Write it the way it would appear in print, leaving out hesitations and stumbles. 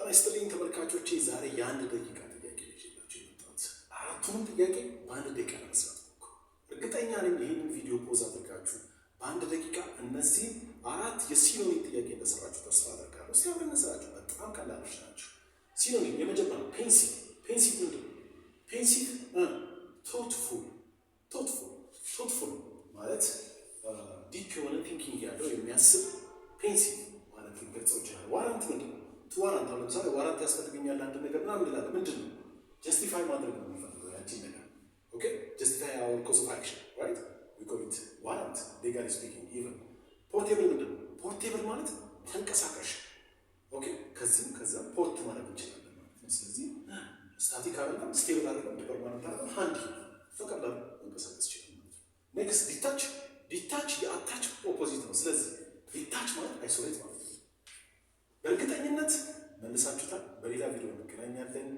ይስጥልኝ ተመልካቾቼ፣ ዛሬ የአንድ ደቂቃ ጥያቄ ይዤላችሁ የመጣሁት አራቱንም ጥያቄ በአንድ ደቂቃ ለመስራት ሞክሩ። እርግጠኛ ነኝ ይህንን ቪዲዮ pause አድርጋችሁ በአንድ ደቂቃ እነዚህን አራት የ synonym ጥያቄ እንደሰራችሁ ተስፋ አደርጋለሁ። እስኪ አብረን እንስራቸው። በጣም ቀላሎች ናቸው። Synonym የመጀመሪያው pensive። Pensive ምንድን ነው? Pensive thoughtful። Thoughtful፣ thoughtful ማለት deep የሆነ thinking ያለው፣ የሚያስብ pensive ማለት ሊገልጸው ይችላል። Warrant ምንድን ነው? Warrant አሁን ለምሳሌ warrant ያስፈልገኛል አንድ ነገር ምናምን እንላለን። ምንድን ነው? Justify ማድረግ ነው የሚፈልገው ያቺን ነገር። Okay, justify our cause of action, right? We call it warrant, legally speaking even። Portable ምንድን ነው? Portable ማለት ተንቀሳቃሽ። Okay፣ ከዚህም ከዛ ፖርት ማድረግ እንችላለን ማለት ነው። ስለዚህ static አይደለም፣ stable አይደለም፣ permanent አይደለም፣ handy፣ በቀላሉ መንቀሳቀስ ይችላል ማለት ነው። Next, detach። Detach የ attach opposite ነው። ስለዚህ detach ማለት isolate ማለት ነው። በእርግጠኝነት መልሳችሁታል። በሌላ ቪዲዮ እንገናኛለን።